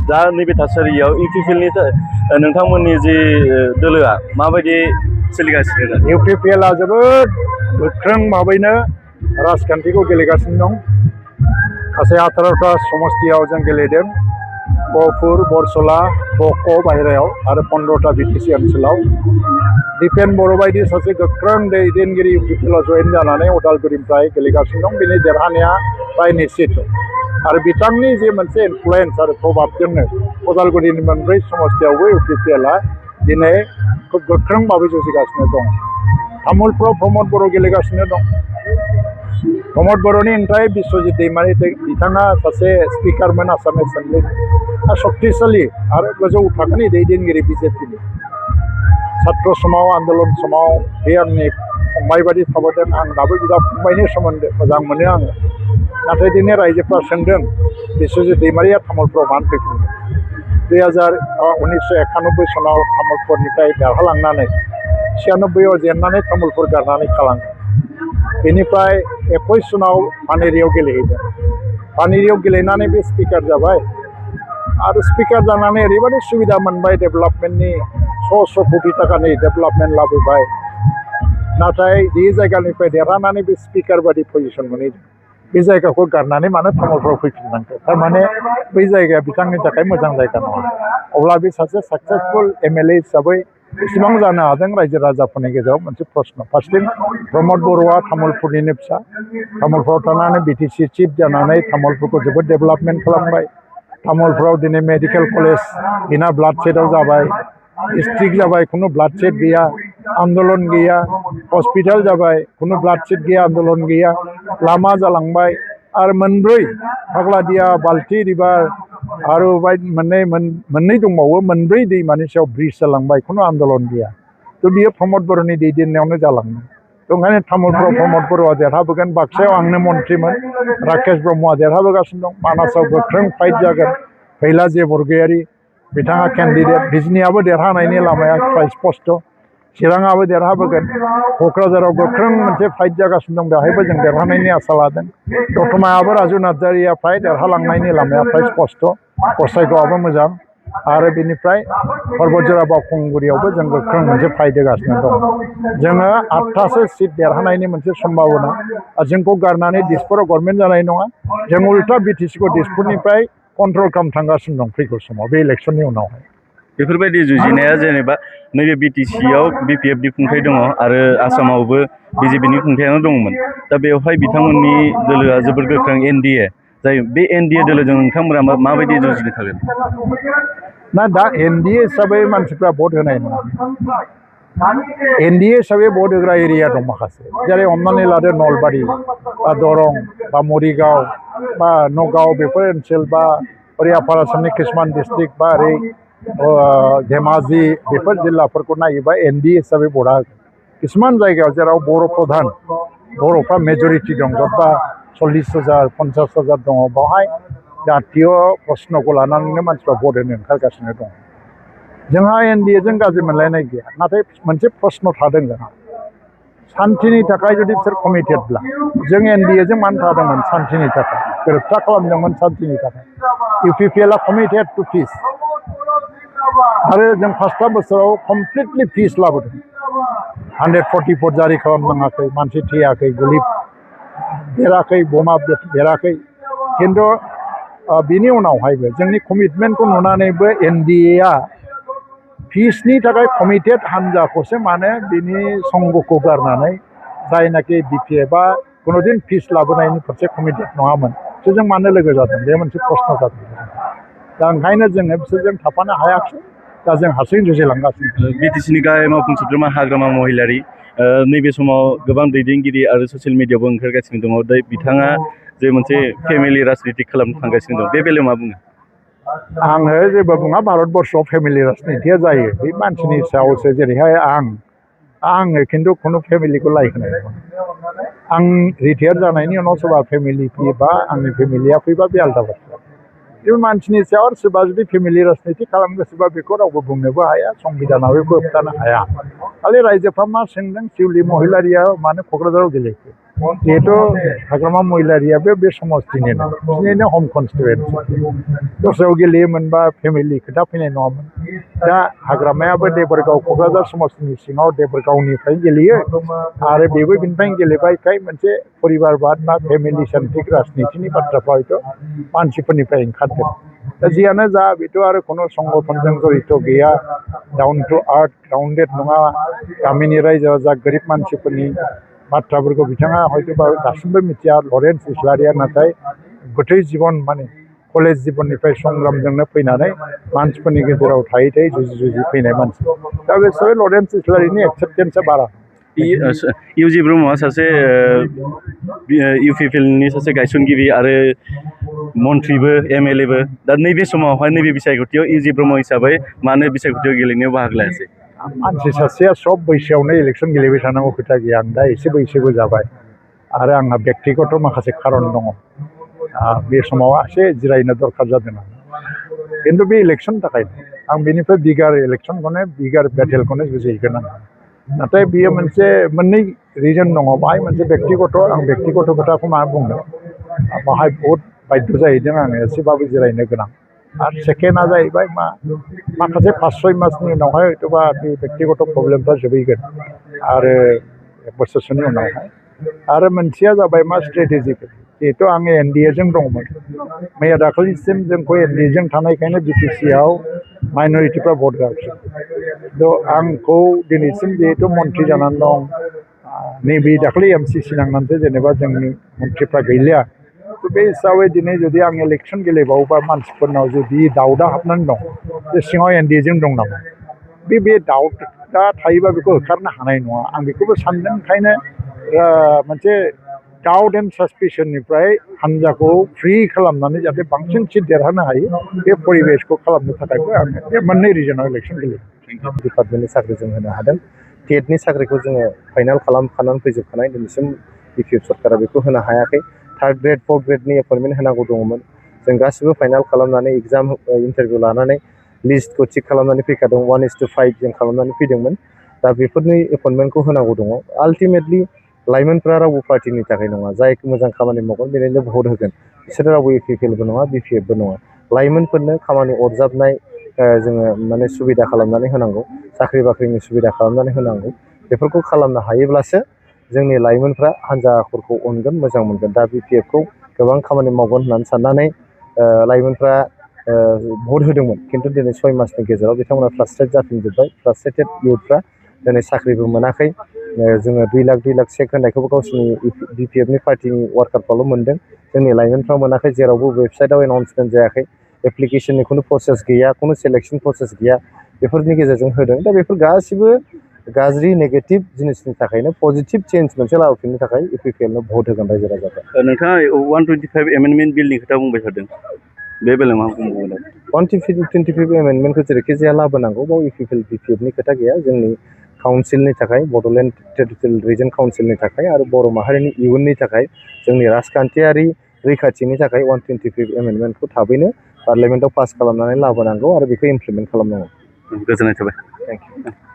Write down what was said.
दा नैबे थासारियाव इउपिपिएलनि नोंथांमोननि जि दोलोआ माबायदि सोलिगासिनो दा? इउपिपिएलआ जोबोद गोख्रों भाबैनो राजखान्थिखौ गेलेगासिनो दं। गासै 18टा समस्तियाव जों गेलेदों। गहपुर, बरसला, बक' बाहेरायाव आरो 15टा बिटिसि ओनसोलाव। दिपेन बर' बायदि सासे गोख्रों दैदेनगिरि इउपिपिएलआव जयेन जानानै उदालगुरिनिफ्राय गेलेगासिनो दं। बिनि देरहानाया प्राय निश्चित आरो बिथांनि जे मोनसे इनफ्लुयेन्स आरो प्रभाबजोंनो उदालगुरिनि मोनब्रै समस्तियावबो इउपिपिएलआ दिनै खुब गोख्रों भाबै जुजिगासिनो दं। तामुलपुराव प्रमद बर' गेलेगासिनो दं। प्रमद बर'नि ओंथाय बिश्वजित दैमारि बिथाङा सासे स्पिकारमोन आसाम एसेम्ब्लिनि शक्तिशाली आरो गोजौ थाखोनि दैदेनगिरि बिजेपिनि। छात्र समाव आन्दलन समाव बे आंनि फंबाय बायदि थाबोदों। आं दाबो बिदा फंबायनि सोमोन्दो मोजां मोनो आङो। नाथाय दिनै रायजोफ्रा सोंदों बिश्वजित दैमारिया तामुलपुराव मानो फैफिनदों। 1991 सनाव तामुलपुरनिफ्राय देरहालांनानै 96आव जेननानै तामुलपुर गारनानै थालांदों। बेनिफ्राय 21 सनाव पानेरियाव गेलेहैदों। पानेरियाव गेलेनानै बे स्पिकार जाबाय आरो स्पिकार जानानै ओरैबायदि सुबिदा मोनबाय डेभेलपमेन्टनि 100 कोटि थाखानि डेभेलपमेन्ट लाबोबाय। नाथाय जे जायगानिफ्राय देरहानानै बे स्पिकार बादि पजिसन मोनहैदों बे जायगाखौ गारनानै मानो तामुलपुराव फैफिननांगौ। थारमाने बै जायगाया बिथांनि थाखाय मोजां जायगा नङा। अब्ला बे सासे साक्सेसफुल एमएलए हिसाबै बेसेबां जानो हादों रायजो राजाफोरनि गेजेराव मोनसे प्रश्न। फार्स्टथिं प्रमद बर'आ तामुलपुरनिनो फिसा। तामुलपुराव थानानै बिटिसि चिफ जानानै तामुलपुरखौ जोबोद डेभेलपमेन्ट खालामबाय। तामुलपुराव दिनै मेडिकेल कलेज बिना ब्लाड सेटआव जाबाय। डिस्ट्रिक्ट जाबाय, खुनु ब्लाड सेट गैया, आन्दलन गैया। हस्पिटाल जाबाय, खुनु ब्लाड सेट गैया, आन्दलन गैया। लामा जालांबाय आरो मोनब्रै फाग्लादिया, बाल्टी रिभार आरो मोननै दंबावो, मोनब्रै दैमानि सायाव ब्रिज जालांबाय, खुनु आन्दलन गैया। थ' बियो प्रमद बर'नि दैदेननायावनो जालाङो। ओंखायनो तामुलपुराव प्रमद बर'आ देरहाबोगोन। बाक्सायाव आंनो मन्त्रिमोन, राकेश ब्रह्मआ देरहाबोगासिनो दं। मानासाव गोख्रों फाइट जागोन। फैलाजे बरगयारी बिथाङा केन्डिडेट, बिजनियाबो देरहानायनि लामाया फ्राय स्पष्ट। चिराङाबो देरहाबोगोन। क'क्राझाराव गोख्रों मोनसे फाइट जागासिनो दं, बेवहायबो जों देरहानायनि आसा लादों। दतमायाबो राजु नार्जारिया फ्राय देरहालांनायनि लामाया फ्राय स्पष्ट। गसाइगावआबो मोजां आरो बेनिफ्राय परबतजरा बावखुंग्रियावबो जों गोख्रों मोनसे फाइट होगासिनो दं। जोङो 8टासो सिट देरहानायनि मोनसे सम्भाबना। जोंखौ गारनानै दिसपुराव गभर्नमेन्ट जानाय नङा। जों उल्टा बिटिसिखौ दिसपुरनिफ्राय कन्ट्रल खालामनो थांगासिनो दं फैगौ समाव बे इलेक्सननि उनावहाय। बेफोरबायदि जुजिनाया जेनेबा नैबे बिटिसिआव बिपिएफनि खुंथाय दङ आरो आसामावबो बिजेपिनि खुंथायानो दंमोन। दा बेवहाय बिथांमोननि दोलोआ जोबोर गोख्रों एनडिए जाय बे एनडिए दोलोजों नोंथांमोना माबायदि जुजिनो थागोन? ना दा एनडिए हिसाबै मानसिफ्रा भट होनाय नङा। एनडिए हिसाबै भट होग्रा एरिया दं माखासे, जेरै हमनानै लादो नलबारि बा दरं बा मरिगाव बा नगाव बेफोर ओनसोल बा ओरै आपार आसामनि किसुमान डिस्ट्रिक्ट बा ओरै धेमाजि बेफोर जिल्लाफोरखौ नायोबा एनडिए हिसाबै भटआ होगोन। किसुमान जायगायाव जेराव बर' प्रधान, बर'फ्रा मेजरिटि दं, जबा 40,000 50,000 दङ, बेवहाय जातीय प्रश्नखौ लानानैनो मानसिफ्रा भट होनो ओंखारगासिनो दं। जोंहा एनडिएजों गाज्रि मोनलायनाय गैया, नाथाय मोनसे प्रश्न थादों जोंहा। सान्थिनि थाखाय जुदि बिसोर कमिटेडब्ला जों एनडिएजों मानो थादोंमोन? सान्थिनि थाखाय गोरोबथा खालामदोंमोन सान्थिनि थाखाय। इउपिपिएलआ कमिटेड टु पिस आरो जों 5टा बोसोराव कमप्लिटलि पिस लाबोदों। 144 जारि खालामनाङाखै, मानसि थैयाखै, गुलि बेराखै, बमा बेराखै। खिन्थु बिनि उनावहायबो जोंनि कमिटमेन्टखौ नुनानैबो एनडिएआ पिसनि थाखाय कमिटेड हान्जाखौसो मानो बिनि संगखौ गारनानै जायनाखि बिपिएफआ कुनुदिन पिस लाबोनायनि फारसे कमिटेड नङामोन बिसोरजों मानो लोगो जादों? बे मोनसे प्रश्न जादों। दा ओंखायनो जोङो बिसोरजों थाफानो हायाखै। दा जों हारसिं जुजिलांगासिनो। बिटिसिनि गाहाय मावफुं सोद्रोमा हाग्रामा महिलारि नैबे समाव गोबां दैदेनगिरि आरो ससियेल मिडियायावबो ओंखारगासिनो दङ। दा बिथाङा जे मोनसे फेमिलि राजनिति खालामनो थांगासिनो दं, बे बेलायाव मा बुङो? आङो जेबो बुङा। भारतबर्षआव फेमिलि राजनितिया जायो, बे मानसिनि सायावसो। जेरैहाय आङो खिन्थु खुनु फेमिलिखौ लायहोनाय नङा। आं रिटायार जानायनि उनाव सोरबा फेमिलि फैयोबा, आंनि फेमिलिया फैबा बे आलादा बाथ्रा। बे मानसिनि सायाव सोरबा जुदि फेमिलि राजनिति खालामनो गोसोबा बेखौ रावबो बुंनोबो हाया, संबिधानाव बेखौ होबथानो हाया। खालि रायजोफ्रा मा सोंदों, शिउलि महिलारिया मानो क'क्राझाराव गेलेखो? जिहेतु हाग्रामा महिलारियाबो बे समस्तिनिनो बिसोरनिनो हम कनस्टिटुवेन्सि दस्रायाव गेलेयोमोनबा फेमिलि खोथा फैनाय नङामोन दा हाग्रामायाबो देबोरगाव क'क्राझार समस्तिनि सिङाव देबोरगावनिफ्राय गेलेयो आरो बेबो बिनिफ्रायनो गेलेबायखाय मोनसे परिबारबाद बा फेमिलि सेन्ट्रिक राजनितिनि बाथ्राफ्रा हयथ' मानसिफोरनिफ्राय ओंखारदों दा जियानो जा बेथ' आरो खुनु संगठनजों जड़ित गैया डाउन टु आर्थ ग्राउन्डेड नङा गामिनि रायजो राजा गोरिब मानसिफोरनि बाथ्राफोरखौ बिथाङा हयतोबा दासिमबो मिथिया लरेन्स इस्लारिया नाथाय गोथै जिबन माने कलेज जिबननिफ्राय संग्रामजोंनो फैनानै मानसिफोरनि गेजेराव थायै थायै जुजि फैनाय मानसि दा बे हिसाबै लरेन्स इस्लारिनि एक्सेप्टेन्सआ बारा इउजि ब्रह्मआ सासे इउपिपिएलनि सासे गायसनगिरि आरो मन्थ्रिबो एमएलएबो दा नैबे समावहाय नैबे बिसायख'थियाव इउजि ब्रह्म हिसाबै मानो बिसायख'थियाव गेलेनायाव बाहागो लायासै मानसि सासेया सब बैसोआवनो इलेक्सन गेलेबाय थानांगौ खोथा गैया आं दा एसे बैसोबो जाबाय आरो आंहा बेक्तिगत माखासे खारन दङ बे समाव एसे जिरायनो दरखार जादों खिन्थु बे इलेक्सननि थाखाय आं बेनिफ्राय बिगार इलेक्सनखौनो बिगार बेटेलखौनो जुजिहैगोन आं नाथाय बियो मोनसे मोननै रिजन दङ बाहाय मोनसे बेक्तिगत आं बेक्तिगत खोथाखौ मा बुंनो बाहाय बहुद बाध्य जाहैदों आङो एसेबाबो जिरायनो गोनां आरो सेकेन्डआ जाहैबाय माखासे 5-6 मासनि उनावहाय हयतोबा बे बेक्तिगत प्रब्लेमफ्रा जोबहैगोन आरो 1 बोसोरसोनि उनावहाय आरो मोनसेया जाबाय मा स्ट्रेटेजिक जिहेतु आङो एनडिएजों दंमोन मैया दाखालिसिम जोंखौ एनडिएजों थानायखायनो बिटिसिआव माइन'रिटिफ्रा भट होआखिसै थ' आंखौ दिनैसिम जिहेतु मन्थ्रि जानानै दं नैबे दाखालि एमसिसि नांनानैसो जेनेबा जोंनि मन्थ्रिफ्रा गैलिया बे हिसाबै दिनै जुदि आं इलेक्सन गेलेबावोबा मानसिफोरनाव जुदि दाउटआ हाबनानै दं जे सिङाव एनडिएजों दं नामा बे दाउटआ थायोबा बेखौ होखारनो हानाय नङा आं बेखौबो सानदों ओंखायनो मोनसे डाउट एन्ड सासपिशननिफ्राय हान्जाखौ फ्रि खालामनानै जाहाथे बांसिन सिट देरहानो हायो बे परिबेसखौ खालामनो थाखायबो आङो बे मोननै रिजनाव इलेक्सन गेलेदों डिपार्टमेन्टनि साख्रि जों होनो हादों टेटनि साख्रिखौ जोङो फाइनाल खालामखानानै फैजोबखानाय दिनैसिम बिपिएफ सरकारा बेखौ होनो हायाखै 3rd ग्रेड 4th ग्रेडनि एपइन्टमेन्ट होनांगौ दङमोन जों गासिबो फाइनाल खालामनानै एग्जाम इन्टारभिउ लानानै लिस्टखौ थिक खालामनानै फैखादों 1:5 जों खालामनानै फैदोंमोन दा बेफोरनि एपइन्टमेन्टखौ होनांगौ दङ आल्टिमेटलि लाइमोनफ्रा रावबो पार्टिनि थाखाय नङा जाय मोजां खामानि मावगोन बेनिनो भट होगोन बिसोरो रावबो इउपिपिएलबो नङा बिपिएफबो नङा लाइमोनफोरनो खामानि अरजाबनाय जोङो माने सुबिदा खालामनानै होनांगौ साख्रि बाख्रिनि सुबिदा खालामनानै होनांगौ बेफोरखौ खालामनो हायोब्लासो जोंनि लाइमोनफ्रा हान्जाफोरखौ अनगोन मोजां मोनगोन दा बिपिएफखौ गोबां खामानि मावगोन होननानै साननानै लाइमोनफ्रा भट होदोंमोन खिन्थु दिनै 6 मासनि गेजेराव बिथांमोना फ्रास्ट्रेट जाफिनजोब्बाय फ्रास्ट्रेटेड इउथफ्रा दिनै साख्रिबो मोनाखै जोङो 2 लाख चेक होनायखौबो गावसिनि बिपिएफनि पार्टिनि वार्कारफ्राल' मोनदों जोंनि लाइमोनफ्रा मोनाखै जेरावबो वेबसाइटआव एनाउन्समेन्ट जायाखै एप्लिकेसननि खुनु प्रसेस गैया खुनु सेलेक्सन प्रसेस गैया बेफोरनि गेजेरजों होदों दा बेफोर गासिबो गाज्रि नेगेटिभ जिनिसनि थाखायनो पजिटिभ चेन्ज मोनसे लाबोफिननो थाखाय इउपिपिएलनो भट होगोन रायजो राजाफ्रा नोंथाङा 125 एमेन्डमेन्ट बिलनि खोथा बुंबाय थादों बे बेलायाव मा बुंबावगोन 125 एमेन्डमेन्टखौ जेरैखि जाया लाबोनांगौ बाव इउपिपिएल बिपिएफनि खोथा गैया जोंनि काउन्सिलनि थाखाय बड'लेण्ड टेरिटरियेल रिजन काउन्सिलनि थाखाय आरो बर' माहारिनि इयुननि थाखाय जोंनि राजखान्थियारि रैखाथिनि थाखाय 125 एमेन्डमेन्टखौ थाबैनो पार्लियामेन्टआव पास खालामनानै लाबोनांगौ आरो बेखौ इमप्लिमेन्ट खालामनांगौ गोजोननाय थाबाय थेंक इउ